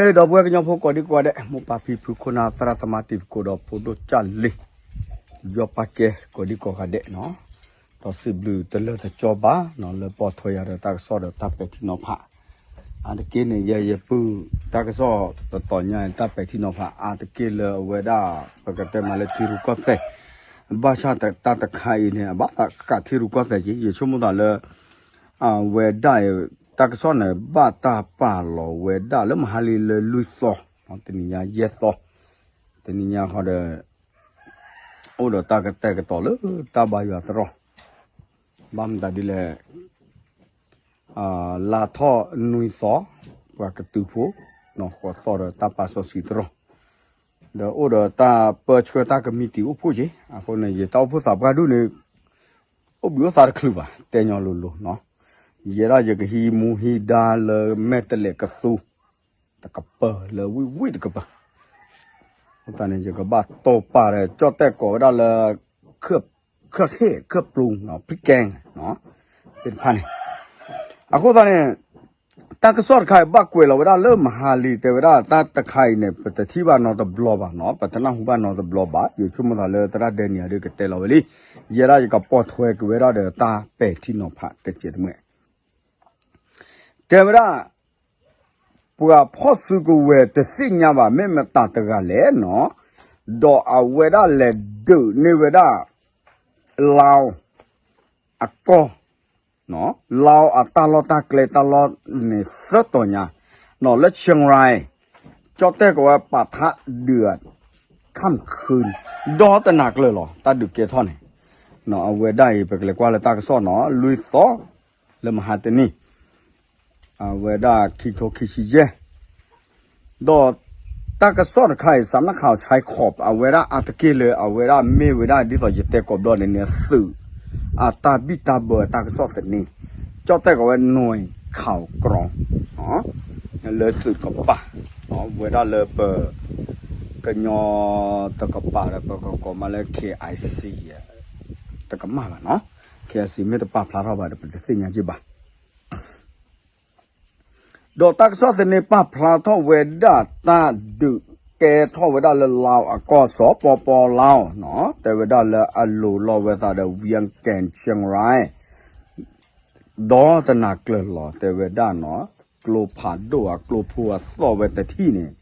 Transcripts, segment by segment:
ဒီပုၢ်ဝဲၢ်ကညီဖိကိးဒံကိးဂၤဒဲး, မိၢ်ပၢ်ဖံဖုခိၣ်နၢ်သရၣ်သမါတံၤသကိးဒီးဖိဒိၣ်ကၢ်လံၤ, ယီၢ်ပၢ်ကဲကိးဒံကိးဂၤဒဲးနီၤ, ဒီးစံးဘျုးတလၢတကၠီဘၣ်နီၤ လၢပိာ်ထွဲယၤဒီးတၢ်ကစီၣ်ဒီးတၢ်ပဲာ်ထံနီၤဖး, အါတက့ၢ်န့ၣ် ယဲယပုၢ်တၢ်ကစီၣ်တတီၤညါ တၢ်ပဲာ်ထံနီၤဖး အါတက့ၢ်လၢအဝဲဒၣ် ပကတဲမးလၢထံရူၢ်ကီၢ်သဲး, ဘၣ်ဆၣ်တၢ်တခါအံၤန့ၣ် အဘၣ်သးဃးထံရူၢ်ကီၢ်သဲးက့ၤ ယဆိကမိၣ်သးလၢ အဝဲဒၣ်အံၤ တၢ်ကစီၣ်န့ၣ် ဘၣ်တၢ်ပာ်လီၤဝဲဒၣ်လၢမဟါလံလၢလွံၢ်သီ, တနံၤညါယဲၢ်သီ, တနံၤညါဃီဒီး အိၣ်ဒီးတၢ်ကတဲာ်ကတီၤလၢတၢ်ဘါယွၤသရိာ်, ဘၣ်မတၤဒ်လဲၣ် လါထီၣ်နွံသီ, ပှၤကတုၤဖိ, နီၢ်ဃီသီဒီးတၢ်ပာ်စီဆှံသရိာ်, ဒီးအိၣ်ဒီးတၢ်ပၢဆှၢတၢ်ကမံးတံာ်အိၣ်ဖှိၣ်က့ၤ, အဃိန့ၣ် ယတၢ်အိၣ်ဖှိၣ်သးပှၢ်ဒူၣ်န့ၣ် အိၣ်ဘှံးအိၣ်သါတချုးဘၣ် တဲညီလိၤလိၤနီၤ, ယဲဒၣ်ယကဟံးမူဟံးဒါလၢမဲာ်တလဲးကသူ တကပၤလၢဝံၣ်ဝံၣ်တကပၤ, အဃိသတးန့ၣ် ယကဘၣ်တိာ်ပာ်ဒီး ကၠီၣ်တဲၣ်ကိးဝဲဒၣ်လၢ ခၢၣ်ထ့ၣ် ခၢၣ်ပျူၤနီၤ ဖံကဲ သ့ၣ်တဖၣ်န့ၣ်, အဃိသတးန့ၣ် တၢ်ကစီၣ်တခါအံၤဘၣ်ကွဲးလီၤဝဲဒၣ်လၢမဟါလံ တဲဝဲဒၣ်တၢ်တခါအံၤန့ၣ် ပတထံၣ်ဘၣ်နီတဘျီဘၣ်နီၤ ပတနၢ်ဟူဘၣ်နီတဘျီဘၣ် ယဆိကမိၣ်သးလၢသရၣ်ဒဲနံၤအဒုးကတဲလီၤဝဲလံ, ယဲဒၣ်ယကပိာ်ထွဲက့ၤဝဲဒၣ်ဒီးတၢ်ပဲာ်ထံနီၤဖးတစဲးတမှဲာ် တဲဝဲဒၣ် ပှၤဖီၣ်စုကဝဲၤတသ့ၣ်ညါဘၣ် မ့ၢ်မတၤတဂၤလဲၣ်နီၤ, ဒီးအဝဲဒၣ်လဲၤဒုးန့ၢ်ဝဲဒၣ် လါအကီၢ်, လါအတၢ်လီၢ်တၢ်ကျဲတၢ်လီၢ်န့ၣ်သၢတီၤညါ, နီၤလၢ Chiang Rai ကၠီၣ်တဲၣ်ကိးဝဲ ပာ်ထးဒုး ခမ်ခူ ဒီတနၤကျၢၤလီၤ တၢ်ဒုးကဲထီၣ်န့ၣ်, အဝဲဒၣ်အံၤ ပကလဲၤကွၢ်လၢတၢ်ကစီၣ်နီၤ လွံၢ်သီ လၢမဟါတနံၤ အဝဲဒၣ်ခံထိခံဆံယဲၢ်, ဒီးတၢ်ကစီၣ်တခါအံၤ စးနၣ်ခးဆဲခီး အဝဲဒၣ်အါတက့ၢ်လၢအဝဲဒၣ်မ့ၢ်ဝဲဒၣ်ဒ်သိးယတဲကိးဘျီန့ၣ်န့ၣ် သုးအတၢ်ဘံၣ်တၢ်ဘၢတၢ်ကစီၣ်သန့, ကၠီၣ်တဲၣ်ကိးဝဲ နွံခီးကရီ, လၢသုးတကပၤ, ဝဲဒၣ်လၢပ ကညီတကပၤဒီး ပကကိးမးလၢ KIC တကမၣ်ဘၣ်နီၤ, KIC မ့ၢ်တပာ်ဖျါထီၣ်ဘၣ်ဒီး ပတသ့ၣ်ညါက့ၤဘၣ် ဒီးတၢ်ကစီၣ်သန့ပာ်ဖျါထီၣ်ဝဲဒၣ်တၢ်ဒုးကဲထီၣ်ဝဲဒၣ်လၢလါအကီၢ် စီၤပီပီလါနီၤ, တဲဝဲဒၣ်လၢအလိၤလီၤဝဲသးဒီး Vientiane Chiang Rai ဒီတနၤကျၢၤလီၤ တဲဝဲဒၣ်နီၤ, ကျိဖးဒိၣ်အကျိဖိအသီၣ်ဝဲတထံၣ်န့ၣ်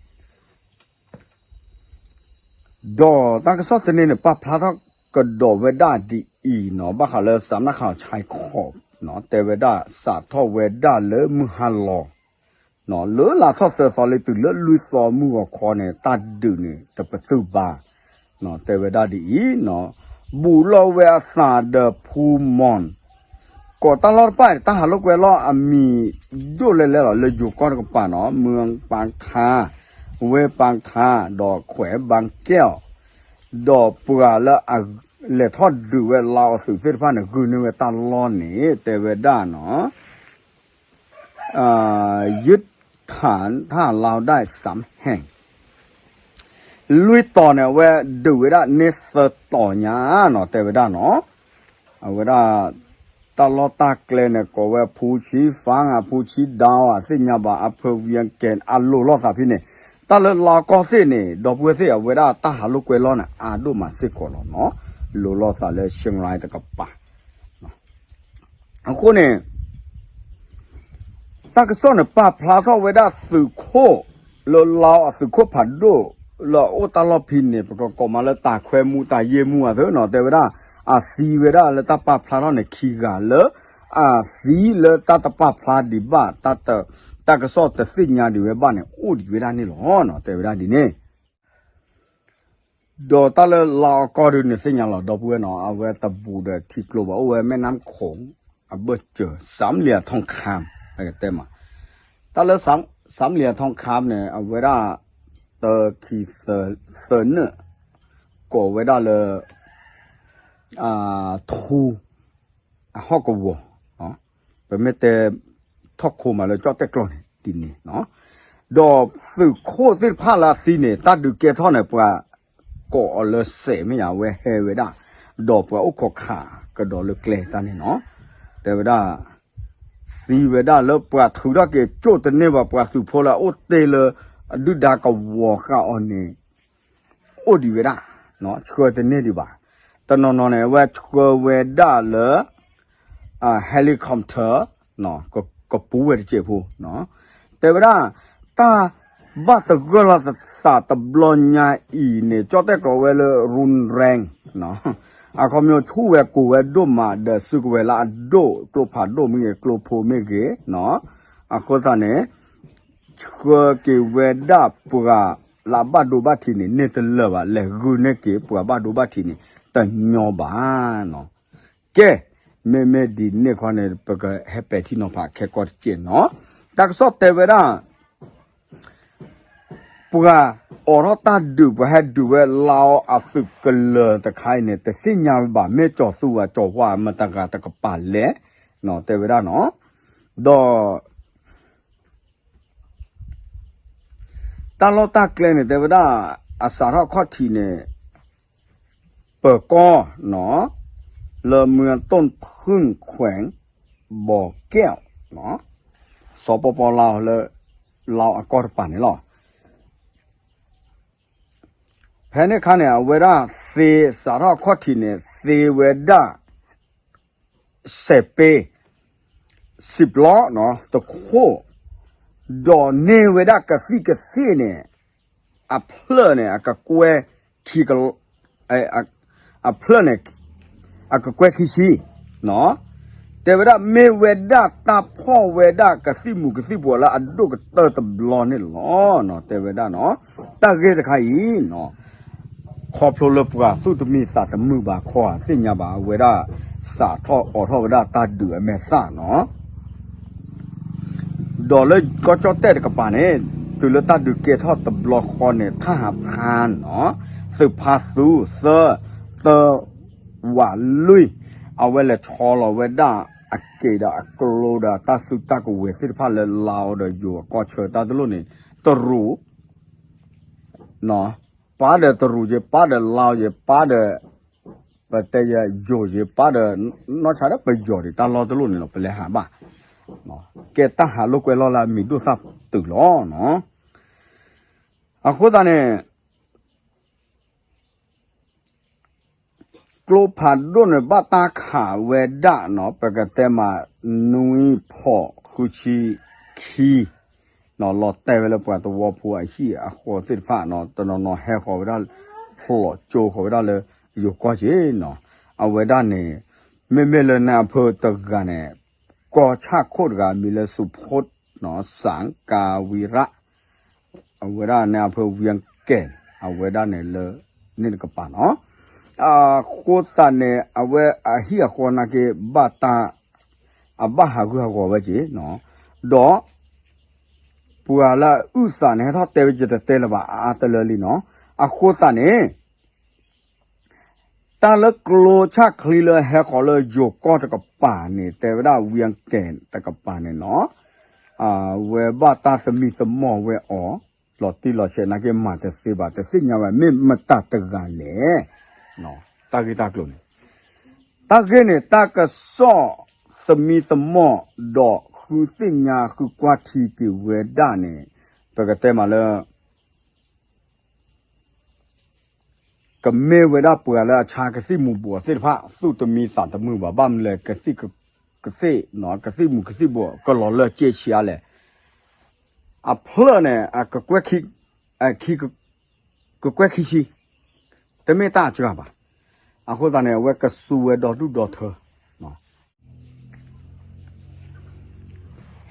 ဒီးတၢ်ကစီၣ်သန့န့ၣ် ပာ်ဖျါထီၣ်ကဒီးဝဲဒၣ်ဒ်အံၤနီၤ, ဘၣ်ဃးလၢစးနၣ်ခးဆဲခီးနီၤ, တဲဝဲဒၣ်စးထီၣ်ဝဲဒၣ်လၢမုၢ်ဟါလီၤ လၢလါထီၣ်သၢသီလံတုၤလၢလွံၢ်သီမုၢ်ဂီၤခီန့ၣ် တၢ်ဒုးန့ၣ် တပတုာ်ဘၣ်, တဲဝဲဒၣ်ဒ်အံၤ, ဘူးလီၤဝဲအသးဒီး Phu Mon ကိးတၢ်လီၢ်တဖၣ် တၢ်ဟးလိာ်ကွဲလီၤအမံၤဒိၣ်လဲၣ်လဲၣ်လီၤ လၢယိၤကီၢ်တကပၤနီၤ, မုၢ်ပၣ်ခါ, ဝဲပၣ်ခါ, ဒီးခွဲးဘၣ်ကဲၣ်, ဒီးပှၤလၢအလဲၤထီၣ်ဒုးဝဲလါအီၤသုးသ့ၣ်တဖၣ်န့ၣ် ဂုာ်န့ၢ်ဝဲတၢ်လီၢ်န့ၣ် တဲဝဲဒၣ်နီၤ ယုၢ်ထၣ်ထၣ်လါဒၣ်စၢ်ဟဲ လွံၢ်တီၤန့ၣ် အဝဲဒုးဝဲဒၣ်န့ၢ်သၢတီၤညါနီၤ တဲဝဲဒၣ်နီၤ, အဝဲဒၣ် တၢ်လီၢ်တၢ်ကျဲန့ၣ် ကိးဝဲဖူဆံဖၣ်ဧါ ဖူဆံဒီဧါ သ့ၣ်ညါဘၣ် အဖၢဝံၤကဲ အလိၤလိာ်သးဖဲန့ၣ်, တၢ်လၢလါကီၢ်သ့ၣ်န့ၣ် ဒီပုၢ်ဝဲၢ်သ့ၣ် အဝဲဒၣ်တၢ်ဟးလိာ်ကွဲလီၤန့ၣ် အါဒိၣ်မးစ့ၢ်ကီးလီၤနီၤ, လိၤလိာ်သးလၢ Chiang Rai တကပၤ အဃိန့ၣ် တၢ်ကစီၣ်န့ၣ် ပာ်ဖျါထီၣ်ဝဲဒၣ်သုးခိၣ် လၢလါအီၤအသုးခိၣ်ဖးဒိၣ် လၢအအိၣ်တၢ်လီၢ်ဖဲန့ၣ် ပကကိးမးလၢတၢ်ခွဲမူတၢ်ယ့ၢ်မူအသ့နီၤ တဲဝဲဒၣ် အသံဝဲဒၣ်လၢတၢ်ပာ်ဖျါထီၣ်န့ၣ် ခံဂၤလၢ အသံလၢတၢ်တပာ်ဖျါဒံးဘၣ် တၢ်ကစီၣ်တသ့ၣ်ညါဒံးဝဲဘၣ်န့ၣ် အိၣ်ဒံးဝဲဒၣ်န့ၣ်လီၤနီၤ တဲဝဲဒၣ်ဒ်န့ၣ် ဒီးတၢ်လၢလါအီၤကီၢ်ဒုးန့ၣ်သ့ၣ်ညါလီၤ ဒီပုၢ်ဝဲၢ်နီၤ အဝဲတဘူးဒီးထံကျိဘၣ် အိၣ်ဝဲမဲၣ်နါခိၣ် အဘၢၣ်စၢၤ စၢမ်လံၤအထီၣ်ခါ အကတဲမး တၢ်လၢ စၢမ်လံၤအထီၣ်ခါန့ၣ် အဝဲဒၣ် တခံ သၢနၢၣ် ကိးဝဲဒၣ်လၢ ထူ အဟီၣ်ကဝီၤ ပမ့ၢ်တဲ ထီၣ်ခိမးလၢကၠီၣ်တဲၣ်ကျီၢ်န့ၣ် ဒ်န့ၣ် ဒီးသုးခိၣ်သ့ၣ်တဖၣ်လၢအသံန့ၣ် တၢ်ဒုးကဲထီၣ်န့ၣ် ပှၤကိးအီၤလၢစဲးမ့ၢ်ယါ အဝဲဟဲဝဲဒၣ် ဒီးပှၤအိၣ်ခိးခးကဒီးလၢကျဲတၢ်န့ၣ်နီၤ တဲဝဲဒၣ် သံဝဲဒၣ်လၢပှၤထုးထီၣ်က့ၤကၠိၣ်တန့ၢ်ဘၣ် ပှၤသုးဖိလၢအအိၣ်တ့ၢ်လၢ ဒုၣ်ဒါကဝီၤဃာ်အီၤန့ၣ် အိၣ်ဒံးဝဲဒၣ်, ဆှၢတန့ၢ်ဒံးဘၣ်. တနီၤနီၤန့ၣ် အဝဲဆှၢဝဲဒၣ်လၢ helicopter ကပူၤဝဲတစဲးဖိ, တဲဝဲဒၣ် တၢ်ဘၣ်သဂၢၢ်လီၤသးတဘျီညါအံၤန့ၣ် ကၠီၣ်တဲၣ်ကိးဝဲလၢ ရုၢ်ရဲၣ် အခီပညီဆူၣ်ဝဲကိၢ်ဝဲဒိၣ်မးဒီး စုကဝဲၤလၢအဒိၣ် ကျိဖးဒိၣ်မ့ၢ်ဂ့ၤ ကျိဖိမ့ၢ်ဂ့ၤ, အဃိသတးန့ၣ် ဆှၢက့ၤဝဲဒၣ်ပှၤလၢအဘၣ်ဒိဘၣ်ထံးန့ၣ် န့ၢ်တလၢာ်ဘၣ်, လဲၤဂုာ်န့ၢ်က့ၤပှၤဘၣ်ဒိဘၣ်ထံးန့ၣ် တညီဘၣ်နီၤ. ကဲ, မ့မ့ၢ်ဒ်န့ၣ်ခီန့ၣ် ပကဟဲပဲာ်ထံနီၤဖးခဲကီတက့ၢ်နီၤ. တၢ်ကစီၣ်တဲဝဲဒၣ် ပှၤအိးထီၣ်တၢ်ဒုး ပှၤဟဲဒုးဝဲလါအီအသုးကလၢၤတခါအံၤန့ၣ် တသ့ၣ်ညါဘၣ် မ့ၢ်ကၠီၤသူဝဲကၠီၤဝါမတၤတဂၤတကပၤလဲၣ်, တဲဝဲဒၣ်နီၤ. ဒီး တၢ်လီၢ်တၢ်ကျဲန့ၣ် တဲဝဲဒၣ် အစးထီၣ်ခီၣ်ထံးန့ၣ် ပၢၤကီၢ်နီၤ လၢမုၢ်တိၣ်ဖုၣ်ခွဲး ဘီကဲၣ် စီၤပီပီလါအီၤလၢ လါအီအကီၢ်တပၤန့ၣ်လီၤ. ဖဲန့ၣ်အခါန့ၣ် အဝဲဒၣ်သ့ စးထီၣ်ခီၣ်ထံးန့ၣ် သ့ဝဲဒၣ် စဲးပ့ စံးပျီ တခိၣ်, ဒီးန့ၢ်ဝဲဒၣ်ကသံၣ်ကသ့ၣ်န့ၣ် အဖျၢၣ်န့ၣ် အကကွဲၢ်ခံ အဖျၢၣ်န့ၣ် အကကွဲၢ်ခံဆံ, တဲဝဲဒၣ်မ့ၢ်ဝဲဒၣ်တၢ်ဖီၣ်ဝဲဒၣ်ကသံၣ်မူးကသံၣ်ဘှီးလၢအဒိၣ်ကတၢၢ်တဘျီန့ၣ်လီၤ. တဲဝဲဒၣ်နီၤ, တၢ်ဂ့ၢ်တခါအံၤ ခီဖျိလၢပှၤသူၣ်တမံသးတမုာ်ဘၣ်ခီ သ့ၣ်ညါဘၣ် အဝဲဒၣ်စးထီၣ်အိးထီၣ်ဝဲဒၣ်တၢ်ဒုးအမဲာ်သၣ်နီၤ. ဒီးလၢကီၢ်ကၠီၣ်တဲၣ်တကပၤန့ၣ် တုၤလၢတၢ်ဒုးကဲထီၣ်တဘျီဃီန့ၣ် ထၣ်ဟးဖါနီၤ, သုးဖါသူသၢ တၢ ဝးလွံၢ် အဝဲလဲၤဆီလီၤဝဲဒၣ်အက့ၢ်ဒီးအကျိဒီးတၢ်စုတၢ်ကဝဲၤသ့ၣ်တဖၣ်လၢလါအီဒီးယိၤအကီၢ်ဆၢတၢ်တလိၣ်န့ၣ် တရူး ပၢ်ဒီးတရူးယ့ၤ ပၢ်ဒီးလါအီယ့ၤ ပၢ်ဒီး ပတဲယဲယိၤယ့ၤ ပၢ်ဒီး နီၢ်ဆါဒီးပယီၤဒံး တၢ်လီၢ်တလိၣ်န့ၣ်လီၤ ပလဲၤဟးဘၣ်. ကဲတၢ်ဟးလိာ်ကွဲလီၢ်လၢအမံၤဒိၣ်သၣ်တုၤလီၤ. အဃိသတးန့ၣ် ကျိဖးဒိၣ်န့ၣ် ဘၣ်တၢ်ခးဝဲဒၣ်နီၤ ပကတဲမး နွံဖီးဃုဆံခံ လီၤတဲာ်ဝဲလၢပှၤသဝီဖိအဟံၣ်အဃီသ့ၣ်တဖၣ်နီၤ တနီၤနီၤဟဲဃီၤဝဲဒၣ် ဖျိးကၠိဃီၤဝဲဒၣ်လၢ ယိၤကီၢ်က့နီၤ အဝဲဒၣ်န့ၣ် မ့မ့ၢ်လၢနၢ်အဖၢတဂၤန့ၣ် ကီၢ်ဆၣ်ခိၣ်တဂၤ မံၤလၢ စူးဖိး စၣ်ကၤဝံၤရၣ် အဝဲဒၣ်န့ၣ်အဖၢဝံၤကဲၣ် အဝဲဒၣ်န့ၣ်လၢ န့ၣ်တကပၤနီၤ အဃိသတးန့ၣ် အဝဲအဟံၣ်အဃီနာ်က့ ဘၣ်တၢ် အဘၣ်ဟးဂူာ်ဟးဂီၤဝဲက့နီၤ ဒီး ပှၤလၢအအုၣ်သးန့ၣ် ဟဲထီၣ်တဲဝဲယတတဲလၢၤဘၣ် အအါတလၢလံနီၤ အဃိသတးန့ၣ် တၢ်လၢကျိဆၣ်ချံလၢဟဲဃီၤလၢယိၤကီၢ်တကပၤန့ၣ် တဲဝဲဒၣ်ဝံၤကဲၣ်တကပၤန့ၣ်နီၤ ဝဲဘၣ်တၢ်သမံသမိးဝဲအီၤ လီၤတံၢ်လီၤဆဲးနာ်က့မၤတသ့ဘၣ် တသ့ၣ်ညါဝဲ မ့ၢ်မတၤတဂၤလဲၣ် တၢ်ဂ့ၢ်တၢ်ကျိၤန့ၣ် တၢ်ဂ့ၢ်န့ၣ် တၢ်ကစီၣ်သမံသမိး ဒီးဃုသ့ၣ်ညါဃုကွၢ်ထံက့ၤဝဲဒၣ်န့ၣ် ပကတဲမးလၢ ကမ့ၢ်ဝဲဒၣ်ပှၤလၢအဆါကသံၣ်မူးဘှီးသ့ၣ်တဖၣ် သူၣ်တမံသးတမုာ်ဘၣ် ဘၣ်မနုၤလဲၣ် ကသံၣ်ကသ့ၣ် ကသံၣ်မူးကသံၣ်ဘှီး ကလီၤလၢကၠ့ဆံးအါလဲၣ် အဖျၢၣ်န့ၣ် အကကွဲၢ်ခံဆံ တမ့ၢ်တၢ်အစှၤဘၣ်. အဃိသတးန့ၣ် အဝဲကစူၢ်ဝဲဒီဒူၣ်ဒီထၢ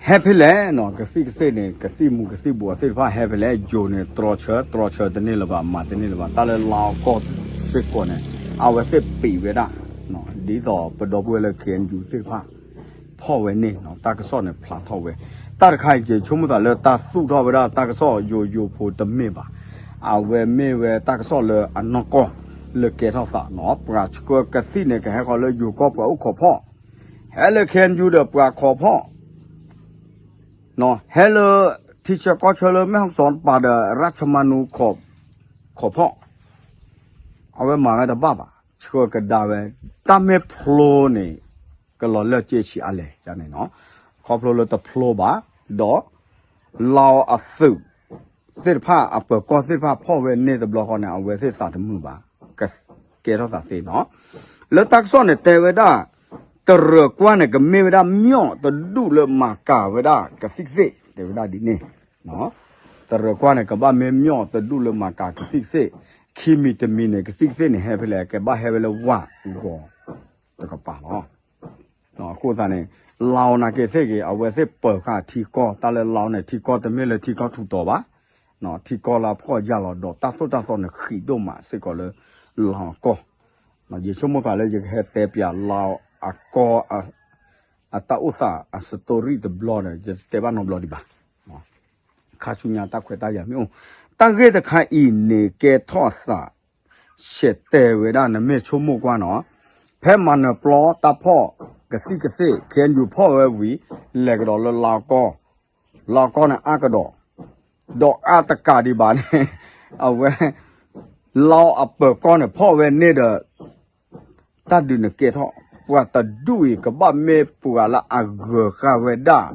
ဟဲဖဲလဲၣ်နီၤ ကသံၣ်ကသ့ၣ်န့ၣ် ကသံၣ်မူးကသံၣ်ဘှီးသ့ၣ်တဖၣ်ဟဲဖဲလဲၣ် ယိၤန့ၣ် တြီဆၢ တြီဆၢတန့ၢ်လၢၤဘၣ် မၤတန့ၢ်လၢၤဘၣ် တၢ်လၢလါအီကီၢ်စ့ၢ်ကီးန့ၣ် အဝဲသ့ၣ်ပံးဝဲဒၣ် ဒ်သိးပဒီပုၢ်ဝဲၢ်လၢ ခ့ၣ်အဲၣ်ယူၣ်သ့ၣ်တဖၣ် ဖီၣ်ဝဲန့ၣ် တၢ်ကစီၣ်န့ၣ်ဖျါထီၣ်ဝဲ တၢ်တခါအံၤ ယဆိကမိၣ်သးလၢတၢ်သူၣ်ထီၣ်ဝဲဒၣ်တၢ်ကစီၣ်ယိၤယိၤဖိတမ့ၢ်ဘၣ် အဝဲမ့ၢ်ဝဲတၢ်ကစီၣ်လၢအနီၢ်ကီၢ် လၢကဲထီၣ်သးနီၤ ပှၤဆှၢကသံၣ်န့ၣ် ကဟဲဃီၤလၢယိၤကီၢ်ပှၤအိၣ်ခိးဖီၣ် ဟဲလၢ ခ့ၣ်အဲၣ်ယူၣ် ဒီးပှၤခိးဖီၣ် ဟဲလၢ ထံဆၢကီၢ်ဆၢလၢ မဲၣ်ဟီၣ်စီတပၤဒီး ရၢ်ၡမၤနူ ခိးဖီၣ် အဝဲမၤဝဲတဘၣ်ဘၣ် ဆှၢကဒါဝဲ တၢ်မ့ၢ်ဖျိန့ၣ် ကလီၤလၢကၠ့ဆံးအါလဲၣ်န့ၣ်နီၤ ခီဖျိလၢတဖျိဘၣ် ဒီး လါအီအသုး သ့ၣ်တဖၣ် အပၢၤကီၢ်သ့ၣ်တဖၣ်ဖီၣ်ဝဲန့ၢ်တဘျီဃီန့ၣ် အဝဲသ့ၣ်သးတမုာ်ဘၣ်, ကကဲထီၣ်သးသ့နီၤ. လၢတၢ်ကစီၣ်န့ၣ်တဲဝဲဒၣ် တရၢၣ်ကွါန့ၣ် ကမ့ၢ်ဝဲဒၣ်မျိာ်တဒူၣ်လၢမၤကၤဝဲဒၣ်ကသံၣ်ကသ့ၣ် တဲဝဲဒၣ်ဒ်န့ၣ်. တရၢၣ်ကွါန့ၣ် ကဘၣ်မ့ၢ်မျိာ်တဒူၣ်လၢမၤကၤကသံၣ်ကသ့ၣ်, ခံမံၤတမံၤန့ၣ် ကသံၣ်ကသ့ၣ်န့ၣ် ဟဲဖဲလဲၣ် ကဘၣ်ဟဲဝဲလၢဝၣ်ဂီၤတကပၤလီၤ. အဃိသတးန့ၣ် လီၤနာ်က့သ့ၣ်ဂ့ၤ အဝဲသ့ၣ်ပၢၤဃာ်ထံကီၢ် တၢ်လၢလီၤန့ၣ် ထံကီၢ်တမ့ၢ်လၢထံကီၢ်ထူးတီၤဘၣ်, ထံကီၢ်လၢအဖှီၣ်ယၢ်လီၤ ဒီးတၢ်သိၣ်တၢ်သီန့ၣ် ဃံးဒိၣ်မးစ့ၢ်ကီးလၢလီၤအကီၢ်. ယဆိကမိၣ်သးလၢယကဟဲတဲပၠးလီၤအကီၢ် အတၢ်အိၣ်သးအ story တဘျီဒီး ယတတဲဘၣ်နီတဘျီဒံးဘၣ်. ခါဆူညါတၢ်ခွဲးတၢ်ယာ်မ့ၢ်အိၣ်, တၢ်ဂ့ၢ်တခါအံၤန့ၣ် ကဲထီၣ်သး ဆဲးတဲဝဲဒၣ် နမ့ၢ်ဆိကမိၣ်ကွၢ်နီၤ, ဖဲမၤနၢၤပျီတၢ်ဖီၣ်ကသံၣ်ကသ့ၣ် ခ့ၣ်အဲၣ်ယူၣ်ဖီၣ်ဝဲဝံၤ လဲၤကဒီးလၢလီၤကီၢ်, လီၤကီၢ်န့ၣ်အါကဒီး, ဒီးအါတကးဒံးဘၣ်န့ၣ် အဝဲ လီၤအပၢၤကီၢ်န့ၣ် ဖီၣ်ဝဲန့ၢ်ဒီး တၢ်ဒုးန့ၣ်ကဲထီၣ် ပှၤတဒူၣ်အံၤ ကဘၣ်မ့ၢ်ပှၤလၢအဂၢၤဃာ်ဝဲဒၣ်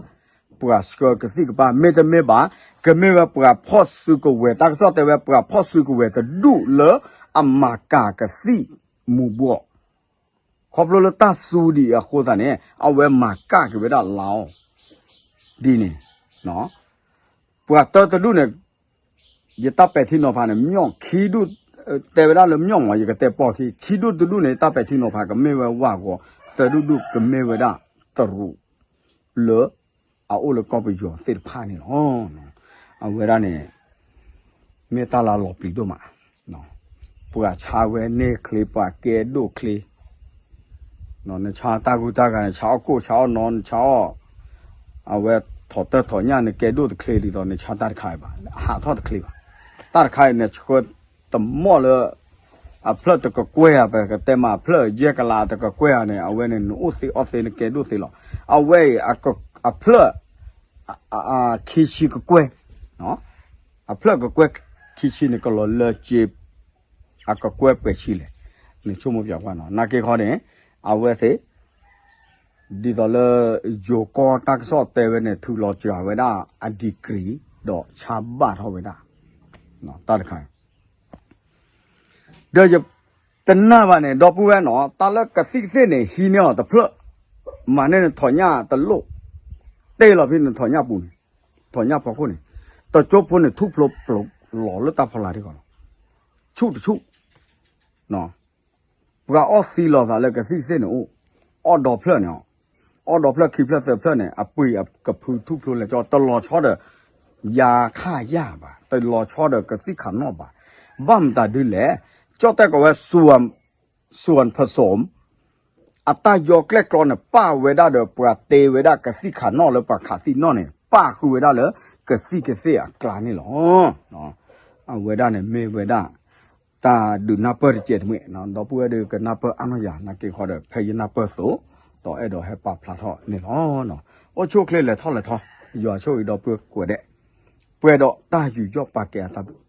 ပှၤဆှၢကသံၣ်ကပၤ မ့တမ့ၢ်ဘၣ် ကမ့ၢ်ဝဲပှၤဖီၣ်စုကဝဲၤ တၢ်ကစီၣ်တဲဝဲ ပှၤဖီၣ်စုကဝဲၤတဒူၣ်လၢအမၤကၤကသံၣ်မူၤဘှီး, ခီဖျိလၢတၢ်စူဒံးအဃိသတးန့ၣ် အဝဲမၤကၣ်က့ၤဝဲဒၣ်လီၤ ဒ်န့ၣ် ပှၤတၢတဒူၣ်န့ၣ် ယတၢ်ပဲာ်ထံနီၤဖးန့ၣ် မျိာ်ခံဒူၣ်, တဲဝဲဒၣ်လၢမျိာ်မး ယကတဲပိာ်ခံ ခံဒူၣ်တဒူၣ်န့ၣ် ယတၢ်ပဲာ်ထံနီၤဖးကမ့ၢ်ဝဲဝၣ်ဂီၤ, သၢဒူၣ်ဒူၣ်ကမ့ၢ်ဝဲဒၣ်တရူး လၢအအိၣ်လၢကီၢ်ပယီၤသ့ၣ်တဖၣ်န့ၣ်လီၤ. အဝဲဒၣ်န့ၣ် မ့ၢ်တၢ်လၢလီၤပျံၤဒိၣ်မး, ပှၤဆါဝဲန့ၢ်ချ့ ပှၤကဲဒိၣ်ချ့ နဆါတၢ်ဂုၢ်တၢ်ဂၤ နဆါအီၣ်ကိၣ် ဆါအီၣ်နီ နဆါအီၣ် အဝဲထီၣ်တၢၢ်ထီၣ်ညၣ် နကဲဒိၣ်တချ့ဒ်သိး နဆါတၢ်တခါအံၤဘၣ်, ဟးထီၣ်တချ့ဘၣ်. တၢ်တခါအံၤန့ၣ် ဆှၢတမီၢ်လၢ အဖျၢၣ်တကကွဲၢ်ဧါ ပကတဲမး အဖျၢၣ်ယဲၢ်ကလးတကကွဲၢ်ဧါန့ၣ် အဝဲန့ၣ် နအိၣ်သ့အီၣ်သ့ နကဲဒိၣ်သ့လီၤ. အဝဲအံၤ အဖျၢၣ် ခံဆံကကွဲၢ်, အဖျၢၣ်ကကွဲၢ်ခံဆံန့ၣ် ကလီၤလၢစ့ အကကွဲၢ်ပှဲၤဆံလဲၣ်, နဆိကမိၣ်ပၠးကွၢ်နီၤ. နာ်က့ခီန့ၣ် အဝဲသ့ၣ် ဒ်သိးလၢ ယိၤကီၢ်တၢ်ကစီၣ်တဲဝဲန့ၣ် ထုးလီၤစှၤဝဲဒၣ်အ degree ဒီးဆါဘၣ်ထီၣ်ဝဲဒၣ် တၢ်တခါ ဒီးယတနာ်ဘၣ်န့ၣ် ဒီပုၢ်ဝဲၢ်နီၤ တၢ်လၢကသံၣ်ကသ့ၣ်န့ၣ် ဟံးန့ၢ်အီၤတဖျၢၣ်, မၤန့ၢ်နထီၣ်ညၣ်တလိၣ်, တ့ၢ်လီၤဖဲနထီၣ်ညၣ်ပူၤန့ၣ်, ထီၣ်ညၣ်ဖီခိၣ်န့ၣ်, တကၠိဖိန့ၣ် ထူၣ်ဖျိပျိလီၤလၢတၢ်ဖီလာ်ထံကီၢ်လီၤ. ဆူၣ်တဆူၣ် ပှၤအီၣ်သံလီၤသးလၢကသံၣ်ကသ့ၣ်န့ၣ်အိၣ်, အီၣ်ဒီဖျၢၣ်န့ၣ်, အီၣ်ဒီဖျၢၣ်ခံဖျၢၣ်သၢဖျၢၣ်န့ၣ် အပှ့ၤအကဖုထူၣ်ဖျိလဲၤကၠီ တလီၤဆီဒီး ယၤခၣ်ယၢ်ဘၣ်, တလီၤဆီဒီးကသံၣ်ခးနီၣ်ဘၣ်. ဘၣ်မတၤဒ်လဲၣ်, ကၠီၣ်တဲၣ်ကီးဝဲ စွၣ်ဖၠိမ် အတၢ်ယီကျဲၣ်ကျီန့ၣ် ပာ်ဝဲဒၣ်ဒီး ပှၤတ့ဝဲဒၣ်ကသံၣ်ခးနီၣ်လၢပှၤခးသံၣ်နီၣ်န့ၣ် ပာ်ဃုာ်ဝဲဒၣ်လၢကသံၣ်ကသ့ၣ်အကျါန့ၣ်လီၤ. အဝဲဒၣ်န့ၣ်မ့ၢ်ဝဲဒၣ် တၢ်ဒုးနၢ်ပၢၢ်တကဲးတမှဲး, ဒီပုၢ်ဝဲၢ်ဒုးကနၢ်ပၢၢ်အါနီၢ်ယၤ နာ်က့ခီဒီး ဖဲယနၢ်ပၢၢ်သိး ဒီးအဲၣ်ဒိးဟဲပာ်ဖျါထီၣ်န့ၣ်လီၤ. အိၣ်ဆူၣ်အိၣ်ချ့လဲၤထီၣ်လဲၤထီ, ယွၤဆိၣ်ဂ့ၤဒီပုၢ်ဝဲၢ်ကိးဂၤဒဲး, ပှဲၤဒီးတၢ်ယူးယီၣ်ပာ်ကဲအတၢ်ဘျုး